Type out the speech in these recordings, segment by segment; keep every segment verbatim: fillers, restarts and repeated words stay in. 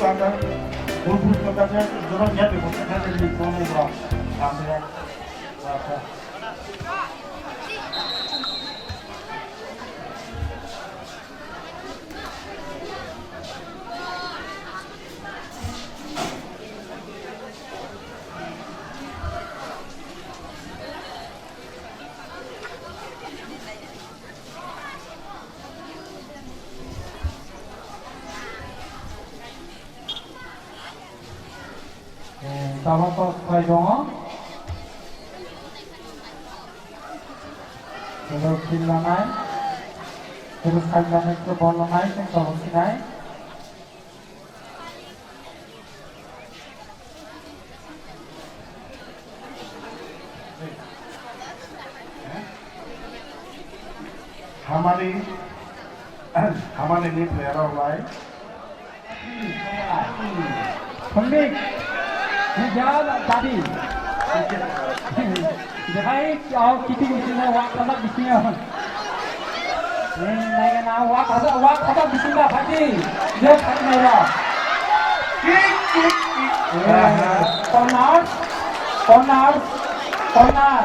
Bulbul kota se jorok ya de kota se de ni promo bro. Asya. Asya. Eh, tabok kok khlai tongo. Tabok khlai lanai. Tabok khlai lanai, tabok lanai, tabok sinai. Hamani, hamani ni player rok lai. Thumni, ni jal tadi. Jahai, au kiti kiti na wak tadi bisingo. Nai gana wak hada, wak hada bisinga phati. Dia phati nai ra. Kick, kick, kick. Eh, corner, corner, corner.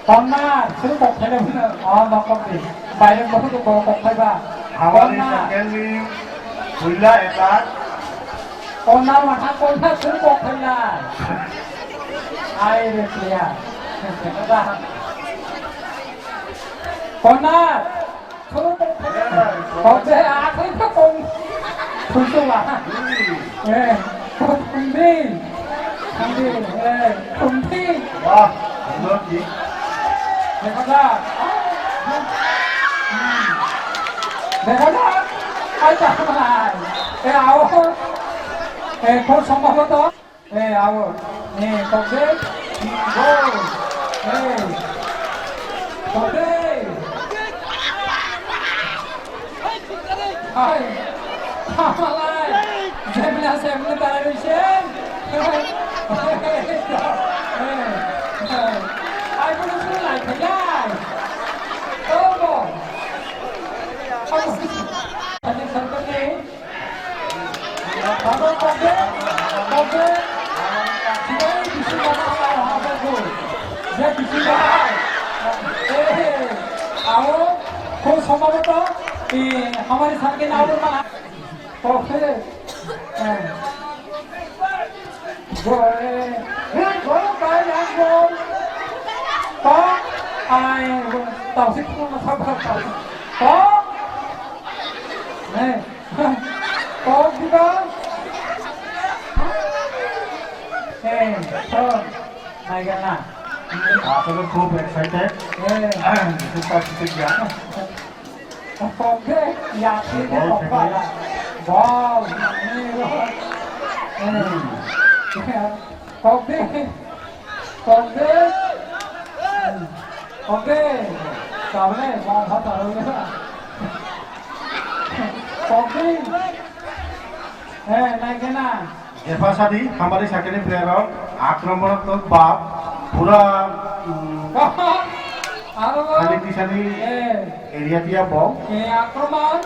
Corner, suru kok phele bino. Oh, nokok di. Bayre bohu tu kok, kok phai ba. Hawani corner. Second ni. Bulla attack. Corner, mata corner, suru kok phai na. Ai re, player. Corner! Kok je akhai kha kong. Thumsu wa. Eh, kok thumdi. Thumdi, eh, thumdi. Wah, lucky. Dekha ja. Dekha ja. Ai ta mai. Eh, ao. Eh, kok sombhoboto. Eh, ao. Eh, kok de. Go. Eh. Kok de. Hai. Malai. Jemna semna tarai sen. Eh. Ai, kono suru lai kaya. Tobo. Ani sarkar ni. Baba, kok de, kok de. Jai Bisu Baba, hai, hai, hai, hai. Jai Bisu Baba. Eh, eh, ao, kok sombhoboto, eh, hamari sarkar ni ao mana. Kok de, eh. Go, eh, eh, go, kai, yang, go. Kok, ai, tau si, kok, kok, kok. Kok. Eh. Kok diba? Eh, so, nai gana. Asole khub excited. Eh. Khub excited ya. Kok de, ya, si de, kok ba. Ball. Eh. Kok de. Kok de. Kok de. Tabole, ball ha tabole. Kok de. Eh, nai gana. Jephasadi, hamari sakini player rok, akromon rok bap, pura, mm, aro, khali tisani eh, area dia bom. Eh, akromon.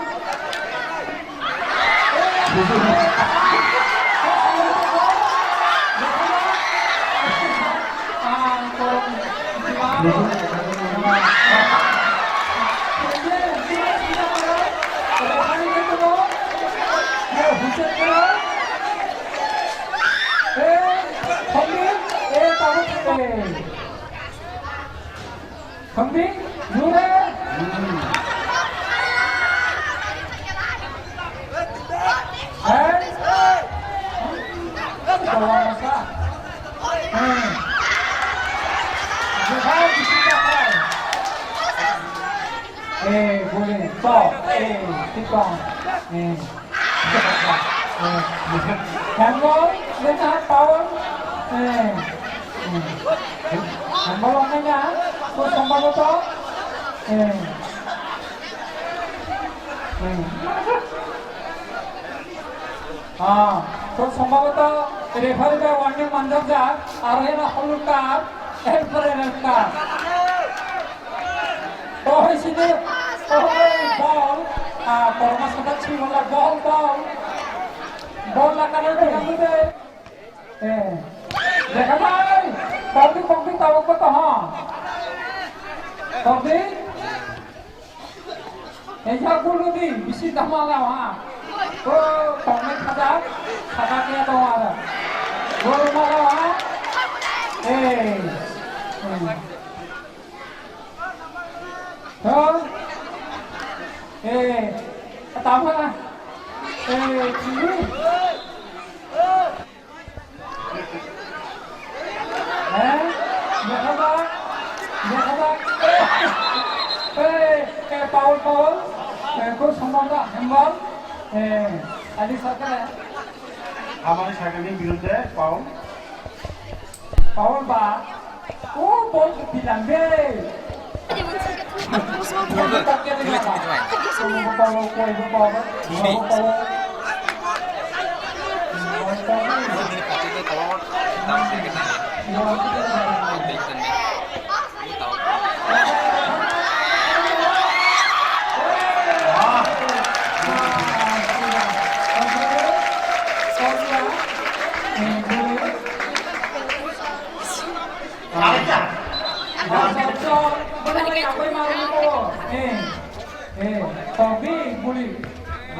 Thangdi, jure. Hai. Hai. Jihad, jihad. Eh, boleh. To, eh, tikong. Eh. Yang mau, dengan tahun. Eh. Yang mau, dengan, kau sama betul. Eh. Hmm. Ah, to sombhoboto referee bai warning manjak jak, aro heno holuk card, erpore red card. To hoi sini, to hoi ball, Ah, korma sadak si wala bol, bol. Bol la kana de, kana de. Eh. Dekha bhai, kokdi, kokdi, tabuk ko to ha. Kokdi? Eja gulu di, bisi dama la ha. O, kokdi khajak, khajak ya to ha. Gulu ma la ha. Eh. Eh. Hah? Eh, tama. Eh, sini. Eh, ya kata, ya kata. Eh, eh, Paul, Paul. Eh, kau sama tak hembal. Eh, adi sakal. Hamani sakal ni biruddhe, Paul. Paul ba, o bol ko bilang de. Eh, eh, kobi buli.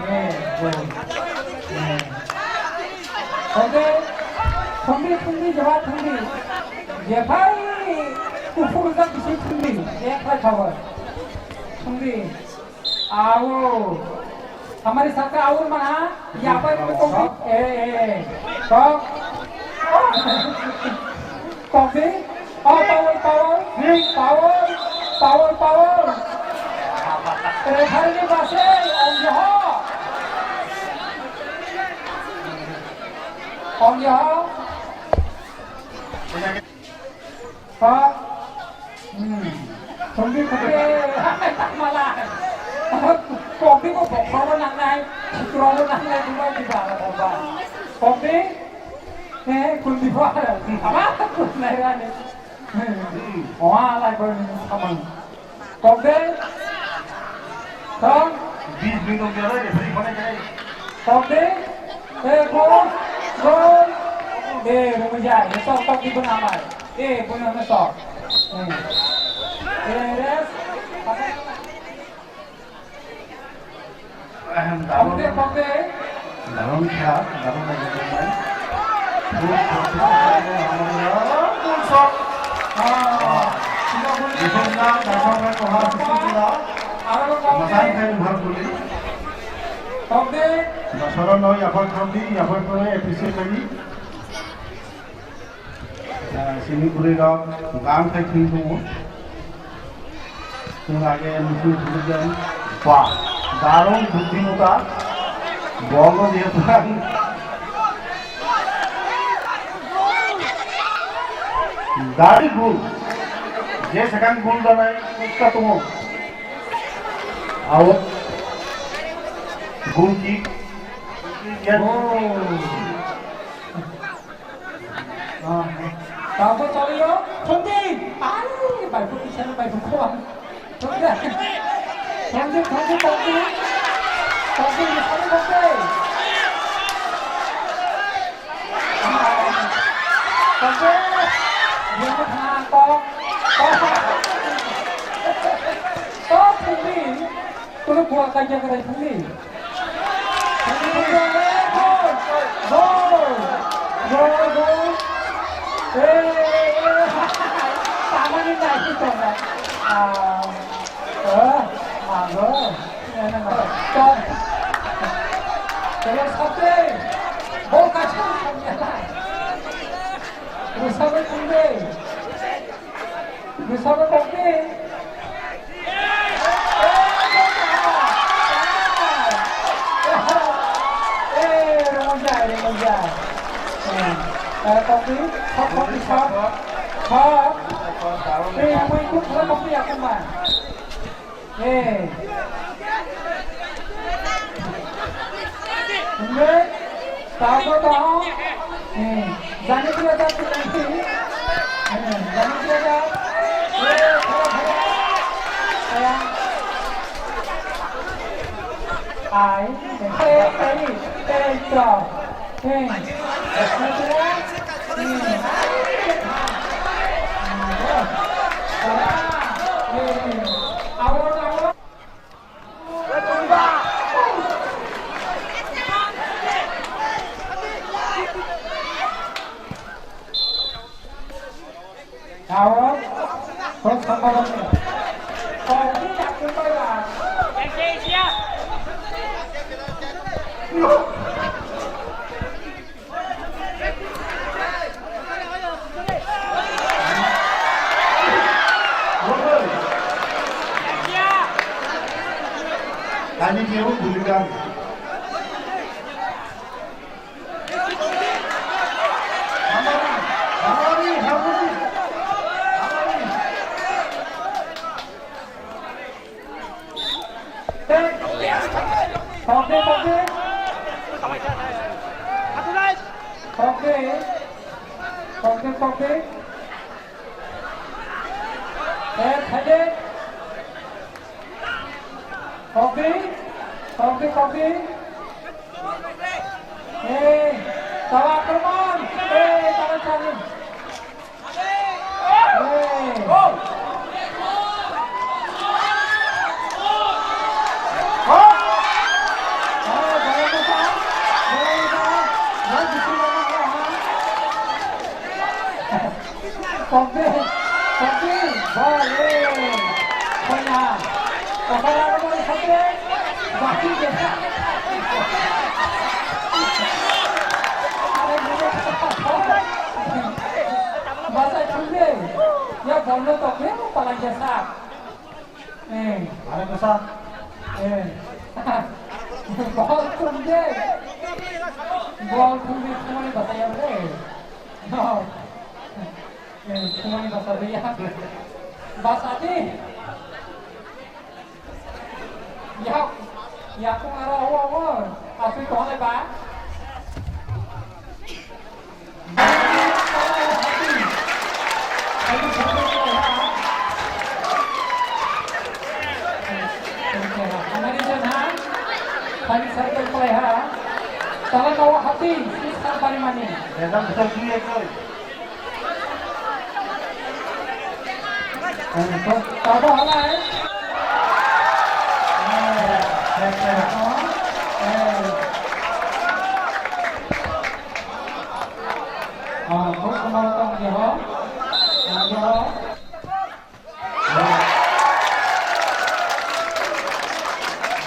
Eh, buli. Eh. Kobi, kobi, kobi, jawab kobi. Jephai, kuphur jak bisi kobi. Jephai khabar. Kobi. Aur. Hamari sabka aur mana? Yapai kobi. Eh, eh. Kok. Kopi, oh, power, power, power, power, power. Referee ni base, ong jaha. Ong jaha. Ha? Hmm. Kopi, kopi. Mala. Kopi ko bokro nangnai, sutro nangnai, dua di bala bala. Kopi? Eh, kundi bala. Apa? Kundi bala. Hmm. Oh, alai ko ni samang. Kopi? Tong? Bis minit dia lagi, beri mana jadi? Kopi? Eh, gol, gol. Eh, rumah jai. Sok, sok di benamai. Eh, punya mesok. Hmm. Eh, res. Apa? Ahem, Kopi, kopi. Darung kha, darung kha, darung kha. Full shot, full shot. Ah, sila buli. Bismillah, darung kha, kohar, bismillah. Aro kopi. Masai kha, bhag buli. Kopi. Basoro no, yaphar kopi, yaphar kopi, appreciate lagi. Ah, sini bwrwi rok bwkha khai thwi tongo. Chwng age muchung phulukjak. Ba, darung buddhimota. Bogo dia puran. Dari gul. Je sakang gul danai ukka tongo. Out. Gul kick. Oh. Ah, tabuk choliyo, thungdi. Ai, bai phu kisa, bai phu khua. Thungdi. Thungdi, thungdi, thungdi. Thungdi, thungdi, thungdi. Thungdi. Yang mana kok? Kok thungdi? Tulu buat aja kena thungdi. Gol! Gol! Gol! Eh, eh, eh. Tamani nai tu kena. Ah, eh, mago. Ini, ini, ini. Terus satu. Bol kacang. Terus satu tinggi. Bisa berkopi. Eh, remaja, remaja. Eh, kopi, hop, kopi, hop. Hop. Eh, yang mau ikut, boleh kopi, aku mah. Eh. Enggak. Tahu tahu. Eh. Jani dia dah tu nanti. Eh, jani dia dah. Eh, thora, thora. Sayang. Ai, tei, tei, tei, to. Tei. Awo, awo. Awo, kok sakao ni. Kok ni yakni pai ba. Tani dia pun bulikan. Pokde, pokde. Pokde. Pokde, pokde. Eh, thaide. Kokri, kokri, kokri. Eh, tawa akromon. Eh, tawa chani. Eh. Eh, tawa masa. Eh, tawa. Tawa bisi mama, ha. Kokde, kokde, bol, eh, koina, kokara bol kokde, baki de. Basa chunde, ya bolno tokde, palai jasa. Eh. Are kosa. Eh. Bol thumde. Bol thumde thumani basa ya bre. No. Eh, thumani basa ya. Basa di. Ya. Ya kung aro awo awo. Asui kohole ba.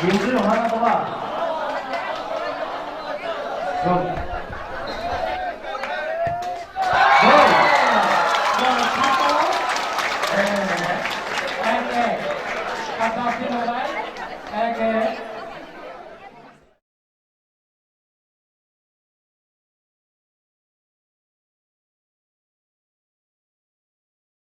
Bujui hana toma.